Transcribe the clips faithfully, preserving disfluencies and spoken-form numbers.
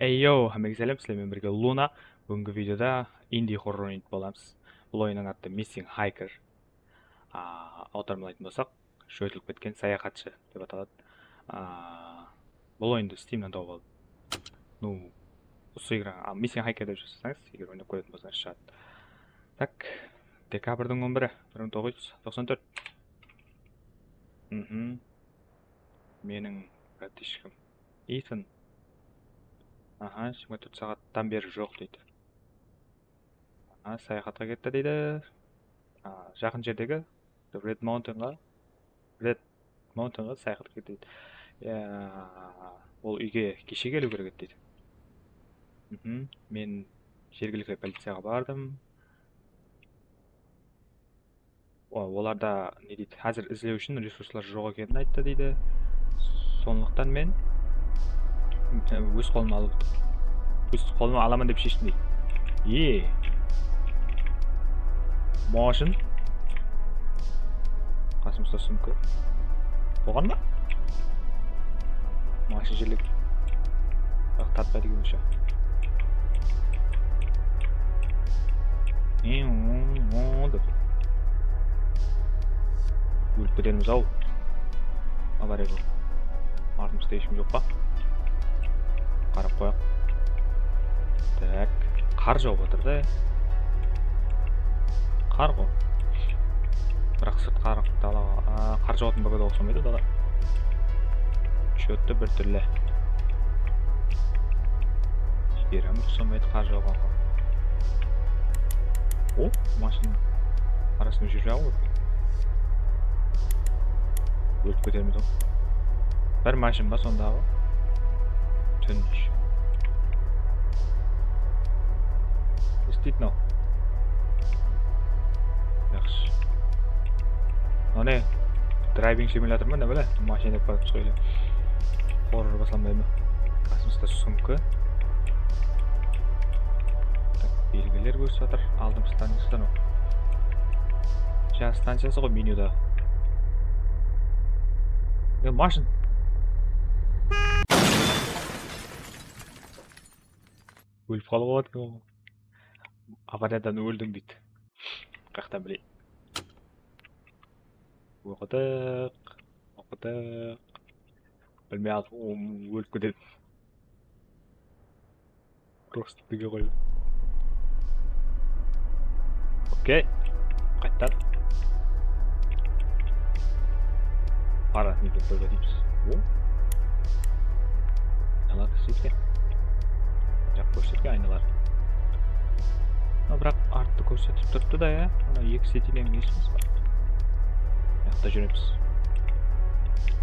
Ey yo, hámmege sálem, sizler menen birge Luna. Búgingi videoda indie horror oynaytuǵın bolamız. Bul oyınnıń atı Missing Hiker. A, awdarmalaytuǵın bolsaq, joytılıp ketken sayaxatshı dep ataladı. A, bul oyındı Steamnan tawıp aldım. Nu, usı ekran, a, Missing Hiker dep jazsańız, eger oynap kóretuǵın bolsańız, shıǵadı. Tak, dekabrdiń on biri, bir mıń toǵız júz toqsan tórt. Mhm. Meniń bratishkim Ethan. Aha, jigirma tórt saattan beri joq deydi. Aha, sayaxatqa ketti deydi. A, jaqın jerdegi Red Mountainǵa, Red Mountainǵa sayaxatqa ketti deydi. Ya, ol úyge keshe keliw kerek edi deydi. Mhm, men jergilikli policiyaǵa bardım. O-, olarda ne deydi, házir izlew ushın resurslar joq ekenin ayttı deydi. Sonlıqtan men, e, óz qolıma alıp, óz qolıma alaman dep sheshtim deydi. E. Mashın. Qasımızda sumka. Bolǵan ba? Mashın jerlik. Biraq tartpaydı eken onsha. Dep. Ólip ketermiz-aw. Avariya joq. Artımızda eshkim joq pa? Qarap qoyaq. Tak. Qar jawıp atır da. Qar ǵo. Biraq sırt qar, dala, a, qar jawatın bogada uqsamaydı dala. Chё-to bir túrli. Jiberiwim uqsamaydı qar jawǵanǵa. O, mashın arasında júrip jaǵıw. Ólip ketermiz-aw. Bir mashın ba sondaǵı? Túnsh. Ne isteydi mınaw? Yaqshı. Mınaw ne? Driving simulyator ma, ne bile? Mashina dep qoyıpsız ǵoy ele. Horror baslanbay ma? Qasımızda sumka. Tak, belgiler kórsetip atır. Aldım stanciyadan. Jańa stanciyası ǵoy menyuda. E, mashın. Ólip qalıp atır eken ǵoy. Avariyadan óldiń deydi. Qayaqtan bileyin. Oqıdıq, oqıdıq. Bilmey atır, ólip ketedi. Просто dige qoyıp. Okey. Qayttan. Parasını kep qoyıp atayımız. O. Aynalar kisi eken. Jaq kórsetken aynalar. Mına, biraq arttı kórsetip turıptı da, ya. Mına eki setilen esimiz bar. Mıyaqta júremiz.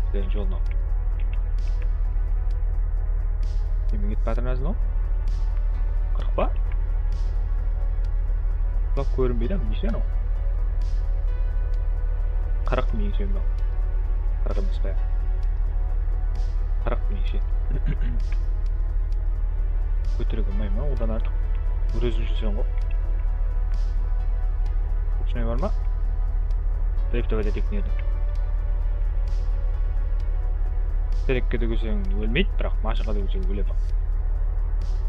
Bizlerdiń jolına. Nemen ketip atır házir mınaw? Qırq pa? Bak, kórinbeydi, neshe anaw? Qırq mıń eken mınaw. Qırq emes pa? Qırq mıń eken. Kóterge bolmay ma, odan artıq? Bir óziń júrseń ǵo. Ushınay bar ma? Drift ete teknedi. Terekke dúgilseń ólmeydi, biraq mashınǵa dúgilseń óledi.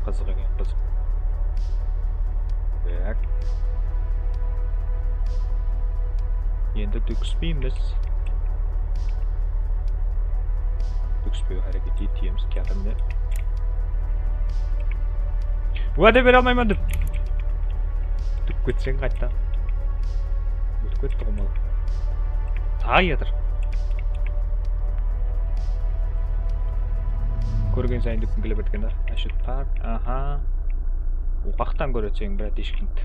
Qızıq eken, qızıq. Tak. Endi dúgispeymiz. Dúgispew háreket etemiz, kiyatırmız. Wáde bere almayman dep. Dúgip ketseń qayttan. Ótip ketti ǵo mal. Taǵı kiyatır. Kórgen sayın dúkkim kele beredi eken da. Ashut park, aha. Oqaqtan kóredi seniń bratishkangtı.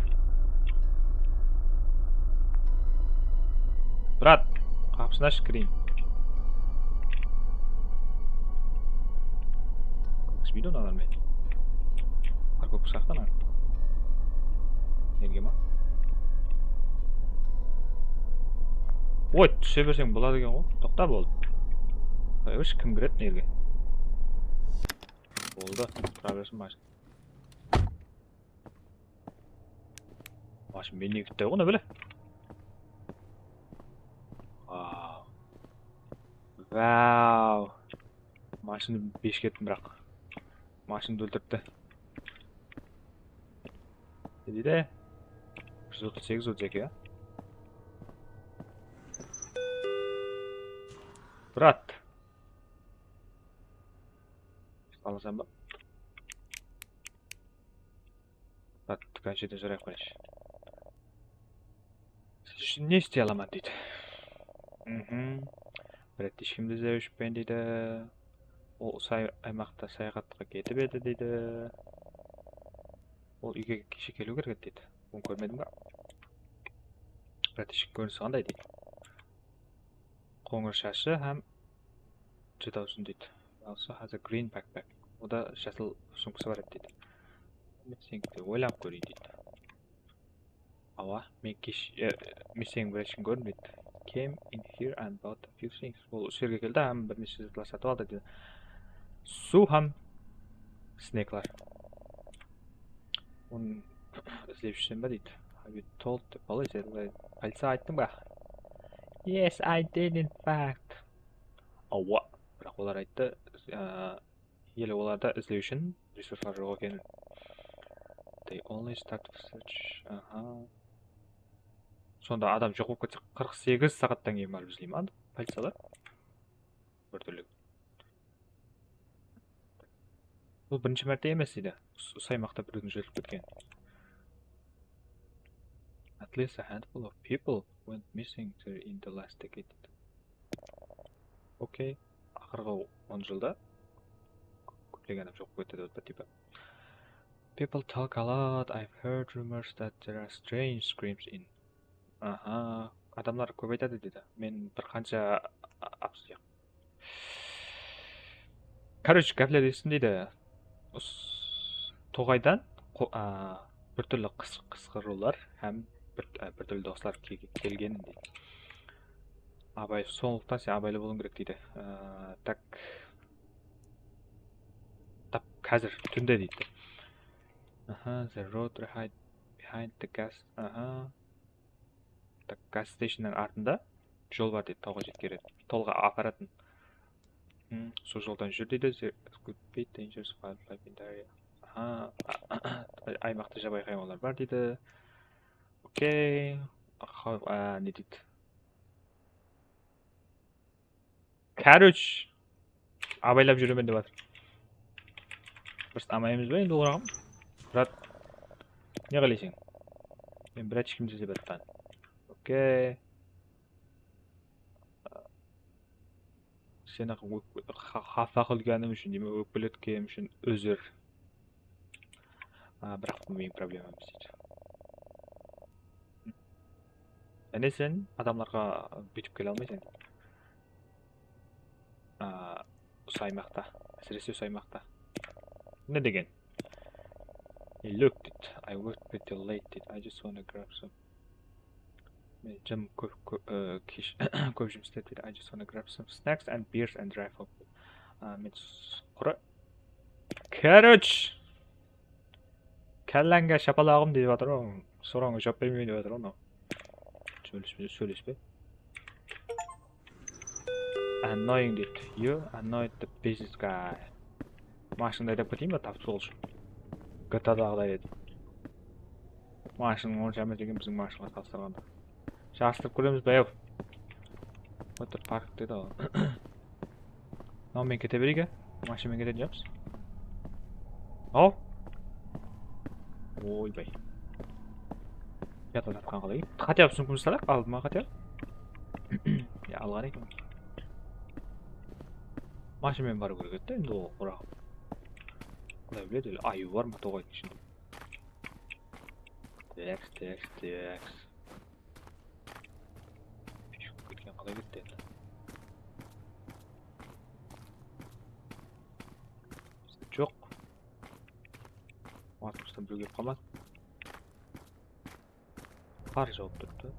Brat, qapısın ash, kireyin. Kóskpeydi onalar men. Parkovka saqtan artıq. Nerge ma? Oy, túse berseń boladı eken ǵo. Toqta, boldı. Qoya bershi, kim kiredi nerge? Boldı, tura bersin mashina. Mashina mendegi ǵo, ne bile. Vau. Vau. Mashina beshke ettim, biraq. Mashındı óltiripti. Ne deydi? Júz otız segiz, otız eki, ya? Brat. Alasam ba? Brat, dúkan jerden jarayıq, birinshi. Siz ushın ne istey alaman, deydi. Mhm. Brat, eshkimdi izlep júrmen, deydi. Ol usı ay-, aymaqta sayaxatqa ketip edi, deydi. Ol úyge keshe keliw kerek edi, deydi. Bunı kórmediń ba? Brat, eshkim kórinisi qanday, deydi. Qońır shashı hám júdá uzın, deydi. Also has a green backpack. Oda jasıl sumkası bar edi, deydi. Men seniki oylanıp kóreyin, deydi. Awa, men kesh, e, men seniń vrachıń kórdim, deydi. Came in here and bought a few things. Ol usı jerge keldi hám bir neshe zatlar satıp aldı, deydi. Suw hám sneklar. Onı izlep júrsem ba, deydi. Have you told the police? Policiyaǵa ayttıń ba? Yes, I did, in fact. Awa, biraq olar ayttı, ı, ele olarda izlew ushın resurslar joq ekenin. They only start search. Aha. Sonda adam joq bolıp ketse, qırq segiz saattan keyin barıp izley ma policiyalar? Bir túrli. Bul birinshi márte emes, deydi. Us-, usı aymaqta birewdiń joytılıp ketken. At least a handful of people went missing there in the last decade. Okey. Aqırǵı on jılda kóplegen adam joq bolıp ketedi, tipa. People talk a lot. I've heard rumors that there are strange screams in. Aha, adamlar kóp aytadı, deydi. Men bir qansha a-, abs-, Короче, gápler esittim, deydi. Us-, toǵaydan qo-, a, bir túrli qıs-, qısqırıwlar hám bir, a, bir túrli dawıslar ke-, kelgen, deydi. Abay, sonlıqtan sen abaylı bolıwıń kerek, deydi. A, tak. Tap házir túnde, deydi. Aha, the road behind, behind the gas. Aha. Tak, gas stationnıń artında jol bar, deydi, tawǵa jetkeredi. Tawǵa aparatın. Hmm, sol joldan júr, deydi. There could be dangerous wildlife in the area. Aha. Aymaqta jabay haywanlar bar, deydi. Okey. Aha, a, ne deydi? Короче, abaylap júremen dep atır. Просто amaymız ba endi oraǵan? Brat, ne qáleyseń? Men brat eshkimdi izlep atırman. Okey. Seni ókpe-, xa-, xafa qılǵanım ushın, neme, ókpeletkenim ushın úzir. A, biraq bul meniń problemam emes, deydi. Jáne sen adamlarǵa búytip kele almaysań, deydi. A, usı aymaqta, ásirese usı aymaqta. Ne degen? Hey, look, deydi. I worked pretty late, deydi. I just wanna grab some. Men jım kóp, kó-, e, kesh, kóp jumıs islep, deydi. I just wanna grab some snacks and beers and drive home. A, men s-, qurı Короче, kállańa shapalaǵım dep atır ǵoy. Sorawıńa juwap bermeymen dep atır ǵoy mınaw. Sóylespe, sóylespe. Annoying deydi. You annoyed the business guy. Mashındı aydap keteyin ba, tap sol ushın? G T A-daǵıday etip. Mashınıń onsha emes eken biziń mashınǵa salıstırǵanda. Jarıstırıp kóremiz, bayaw. Otur, park dedi ol. Mınaw men kete bereyik, a? Mashinamen ketetuǵınbız. Aw. Oybay. Uyatlı tapqan qalay? Хотя бы sumkamdı salayıq, aldıma хотя бы. Ya, alǵan eken. Mashinamen barıw kerek edi, endi ol quraq. Quday biledi, ele ayıw bar ma toǵaydıń ishinde. Teks, teks, teks. Piship ketken qalay ketti endi? Joq. Atımızdan birew kelip qalmadı. Qar jawıp turıptı.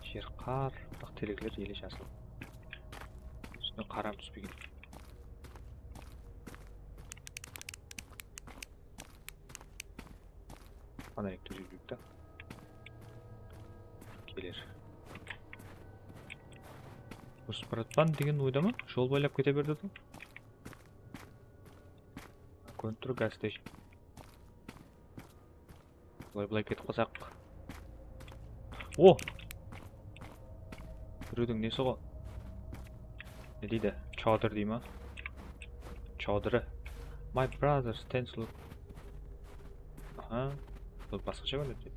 Jer qar, biraq terekler ele jasıl. Ústine qaram túspegen. Fonarik túzip júrip ta. Keler. Usı baratpan degen oyda ma? Jol boylap kete berdi da. Kórinip tur, gas station. Bılay, bılay ketip qalsaq. O! Birewdiń nesi ǵo? Ne deydi? Chadır dey ma? Chadırı. My brother stands look. Aha. Bul basqasha kórinedi.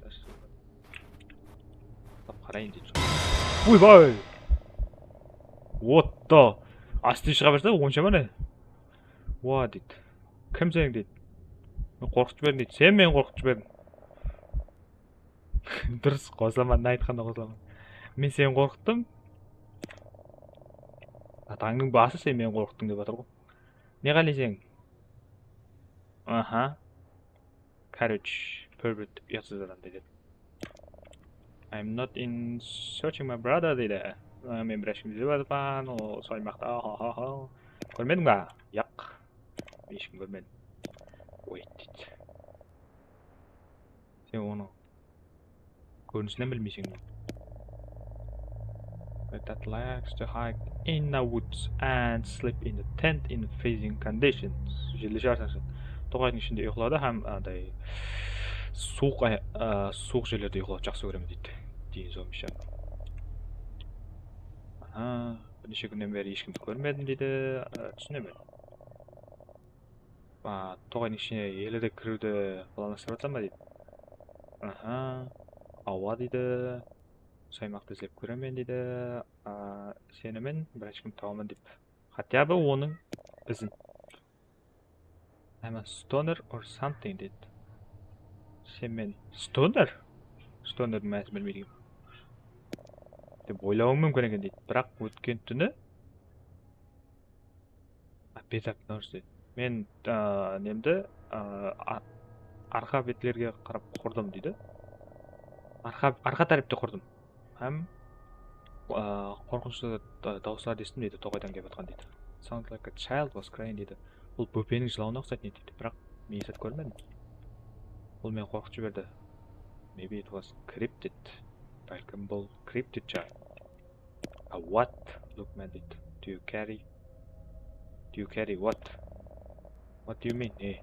Qarayın deydi. Oybay! What the? Astın shıǵa berse, onsha ma ne? Wa deydi. Kim sen deydi. Men qorqıtıp jiberdim deydi. Sen meni qorqıtıp jiberdiń. Durıs, qosılaman, ne aytqanda qosılaman. Men seni qorqıttım. Atańnıń bası sen meni qorqıttıń dep atır ǵo. Ne qáleyseń? Aha. Короче, pervert, uyatsız adam deydi. I'm not in searching my brother deydi. Á, men bir eshkim izlep atırman, ol sol aymaqta, ha, ha, ha. Kórmediń ba? Yaq. Eshkim kórmedim. Wait deydi. Sen onıń kórinisinen bilmeyseń. That likes to hike in the woods and sleep in the tent in freezing conditions. Jelde shıǵarsań sen. Toǵaydıń ishinde uyıqladı hám anday suwıq ay-, a, suwıq jerlerde uyıqlawdı jaqsı kóremen deydi. Deyin zombi shı. Aha, bir neshe kúnnen beri eshkimdi kórmedim deydi. A, túsinemen. A, toǵaydıń ishine ele de kiriwdi planlastırıp atırsan ba deydi. Aha, awa deydi. Usı aymaqtı izlep kóremen deydi. A, isenemen, bir eshkim tabaman dep. Хотя бы onıń izin. I'm a stoner or something deydi. Sen men stoner? Stonerdiń mánisin bilmeydi ekenmen dep oylawıń múmkin eken deydi. Biraq ótken túni A, bed up nurse deydi. Men, a, nemdi, a, a, arqa betlerge qarap qurdım deydi. Arqa, arqa tárepte qurdım. Hám, a, qorqınıshlı da-, dawıslardı esittim deydi, toǵaydan kelip atqan deydi. Sound like a child was crying deydi. Bul bópeniń jılawına uqsaydı ne deydi, biraq men esitip kórmedim. Bul meni qorqıtıp jiberdi. Maybe it was cryptid. Bálkim bul cryptid shıǵar. A what? Look man deydi. Do you carry? Do you carry what? What do you mean? E.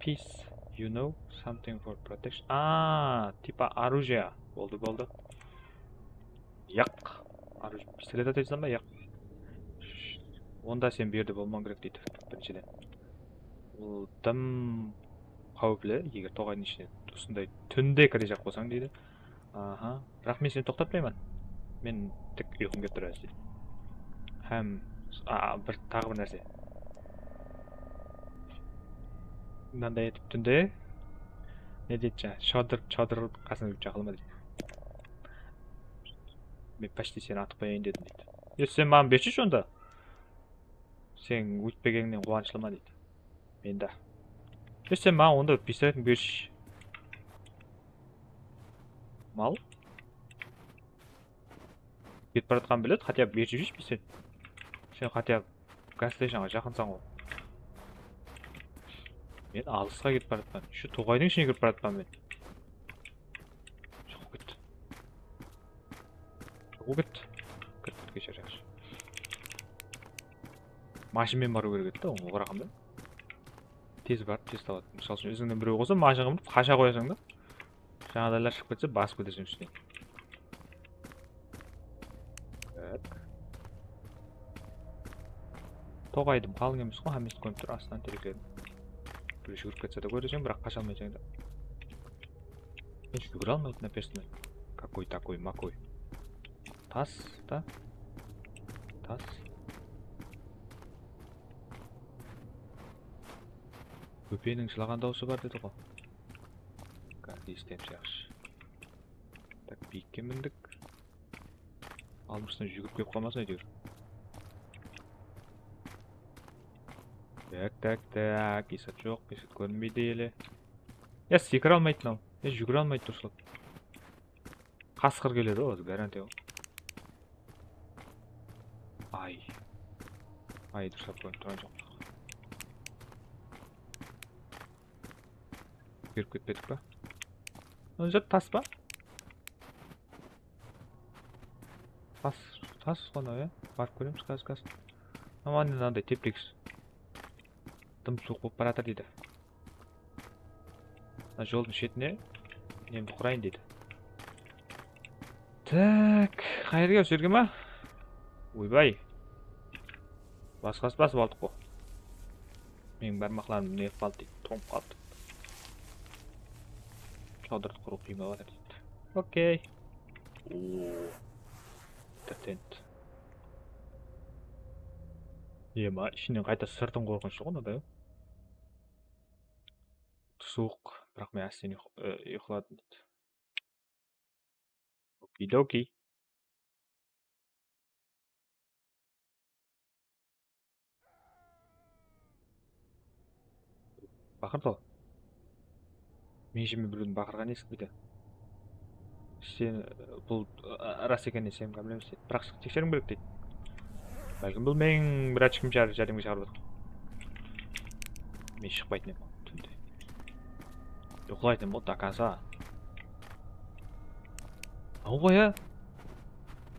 Peace, you know, something for protection. A, tipa оружие. Boldı, boldı. Yaq. Оружие, pistolet ataysań ba? Yaq. Onda sen bu jerde bolmawıń kerek deydi. Birinshiden. Bul dım qáwipli, eger toǵaydıń ishine usınday túnde kirejaq bolsań deydi. Aha, biraq men seni toqtatpayman. Men tek uyqım kelip tur házir. Hám, a, bir, taǵı bir nárse. Mınanday etip túnde ne deydi jańa, chadır, chadır qasına jaqınlama deydi. Men почти seni atıp qoyayın dedim deydi. E, sen maǵan bershi onda. Sen óytpegenińnen quwanıshlı ma deydi. Mende. E, sen maǵan onda pistoletin bershi. Mal. Ketip baratqanın biledi, хотя бы berip jibershi pistolet. Sen хотя бы gas stationǵa jaqınsań ǵoy. Men alısqa ketip baratpan. Shu toǵaydıń ishine kirip baratpan men. Joq, ket. Joq, ket. Ket, ket, keshir, jaqsı. Mashinamen barıw kerek edi da, oǵan qaraǵanda. Tez barıp, tez tabadı. Mısal ushın, izińnen birew quvsa, mashinaǵa minip, qasha qoyasań da. Jańadaylar shıǵıp ketse, basıp keteseń ústine. Tak. Toǵaydım, qalıń emes ǵoy, hámmesi kórinip tur, astınan tereklerdiń. Birew júgirip ketse de kóreseń, biraq qasha almaysań da. Men júgire almaydı, написано. Какой такой, макой. Tas ta. Tas. Bópeniń jılaǵan dawısı bar dedi ǵo. Gazdi esitemiz, jaqsı. Tak, biyikke mindik. Aldımızdan júgirip kelip qalmasın, áytewir. Tak, tak, tak. Esat joq, esat kórinbeydi ele. Ya, sekire almaydı mınaw. Ya, júgire almaydı durıslap. Qasqır keledi ǵoy, házir garantiya ǵoy. Ay. Ay, durıslap kórinip turǵan joq. Berip ketpedik pa? Mına jer tas pa? Tas, tas ǵana ya. Barıp kóremiz, gaz, gaz. Aman, mınanday teplik. Dım suwıq bolıp baratır deydi. Mına joldıń shetine nemdi qurayın deydi. Tak, qayerge, usı jerge ma? Oybay. Basqası basıp aldıq ǵo. Meniń barmaqlarım ne qıp qaldı deydi, tońıp qaldı. Shawdırdı qurıw qıyınlap atır deydi. Okey. Oo. Entertainment. Ema, ishinen qayta sırtın qorqınıshlı ǵo mınaday. Suwıq, biraq men ásten uyqı-, e, uyqıladım deydi. Okidoki. Baqırdı ol. Men jeme birewdiń baqırǵanın esitpedi. Sen, e, bul, e, ras ekenine isenim kámil emes deydi. Biraq tekseriwim kerek deydi. Bálkim bul meniń bir ochkim jar-, járdemge shaqırıp atır. Men shıqpaytın edim túnde. Uyqılaytın edim ǵoy, до конца. Aw ǵoy, a.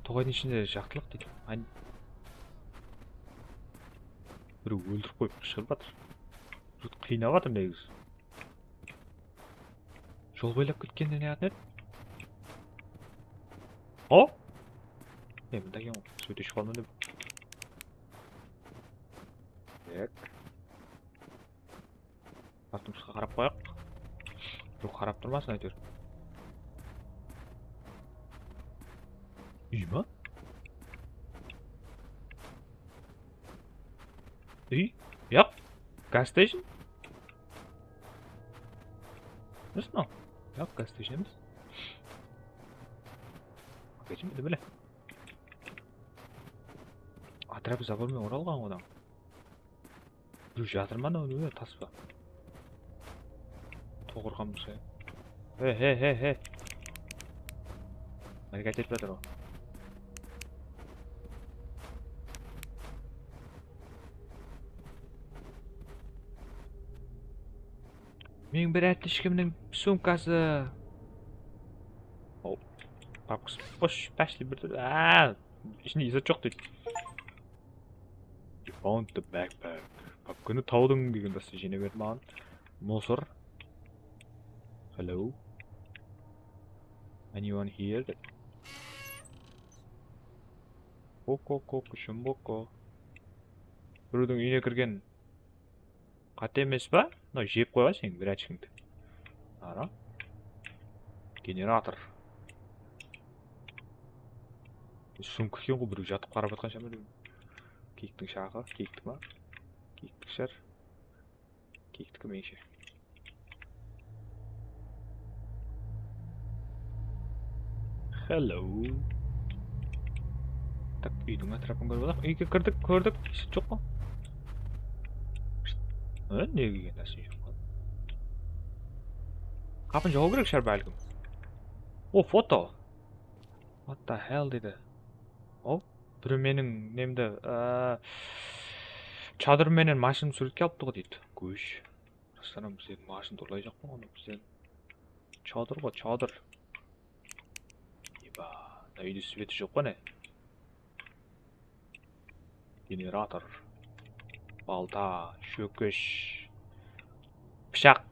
Toǵaydıń ishinde jaqtılıq deydi. Ay, birew óltirip qoyıp qıshqırıp atır. Jurt qıynap atır negizi. Jol boylap ketkende ne atın edi? O? E, mında eken ǵoy. Sóte shıǵalman dep. Tak. Avtobusqa qarap qoyaq. Joq, qarap turmasın, áytewir. Úy ma? Úy? Yoq. Gas station? Emes mınaw? Yoq, gas station emes. Geçim edi bile. Atrapı zabormen oralǵan odan. Birew jatır ma, ne, tas pa? Toǵırǵan bolsa. He, he, he, he. Háreket etip atır o. Meniń bir átishkimniń sumkası. Aw, papkası bosh, pashli bir tur. Aa, ishinde zat joq deydi. You found the backpack. Papkanı tawdıń degen zastı jene berdi maǵan. Musor. Hello. Anyone here? Koko, koko, shumboko. Birewdiń úyine kirgen. Qáte emes pa? Mına jep qoyǵan seniń vrachkińdi. Ara. Generator. Sumka eken ǵoy, birew jatıp qarap atqan shama. Kiyiktiń shaǵı, kiyiktik ma? Kiyiktik shar. Kiyiktik menińshe. Hello. Tak, úydiń átirapın kórip alayıq. Úyge kirdik, kórdik. Eshik joq pa? E, ne kelgen nárse joq pa? Qapın jabıw kerek shıǵar bálkim. O, foto. What the hell dedi. O, birew meniń nemdi, a, chadır menen mashinamdı súwretke alıptı ǵoy deydi. Gósh. Rastan bizden mashinamdı urlayjaq pa onı bizden? Chadır ǵoy, chadır. Eba, mına úyde sveti joq pa ne? Generator. Balta, shókish. Pıshaq.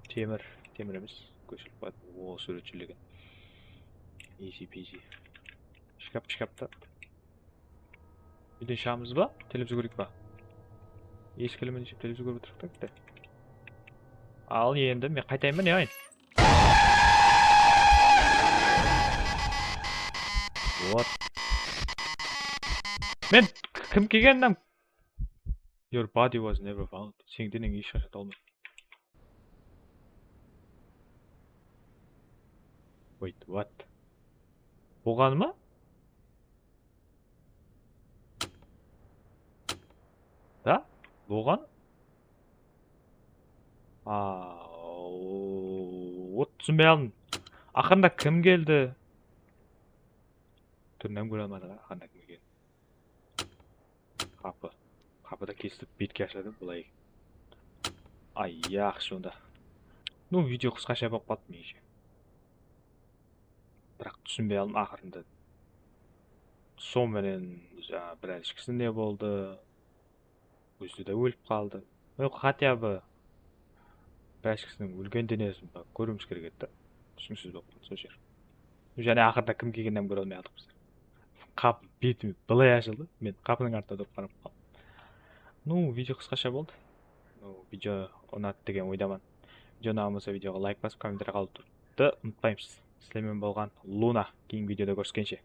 Temir, temir emes. Kóshirip qoydı. O, súwretshil eken. Easy peasy. Shkap, shkapta. Úyden shıǵamız ba? Televizor kóreyik pa? Eski kelemen dep televizor kórip otırıq ta bitte. Al endi men qaytayın ba ne ayın? Вот. Men k-, kim kelgenin? Your body was never found. Seniń deneń hesh qashan tabılmadı. Wait, what? Bolǵanı ma? Da? Bolǵan? Aa, o, o, túsinbey aldım. Aqırında kim keldi? Túrinen kóre almadım, aqırında kim keldi. Qapı. Qapıda kesip betke ashıladı, bılay. Ay, yaqshı onda. Ну, video qısqasha bolıp qaldı, menińshe. Biraq túsinbey aldım aqırında. Sol menen, jańa, biraz ishkisi ne boldı? Ózi de ólip qaldı. Ну, хотя бы, báshkisiniń ólgen denesin ba, kóriwimiz kerek edi da. Túsiniksiz bolıp qaldı sol jer. Jáne aqırda kim kelgenin hám kóre almay atırmız. Qap beti bılay ashıldı. Men qapınıń artında turıp qarap qaldım. Ну, video qısqasha boldı. Ну, video unadı degen oydaman. Video unaǵan bolsa videoǵa layk basıp, kommentariya qalıp turıwdı umıtpaymız. Sizler menen bolǵan Luna. Keyingi videoda kóriskenshe.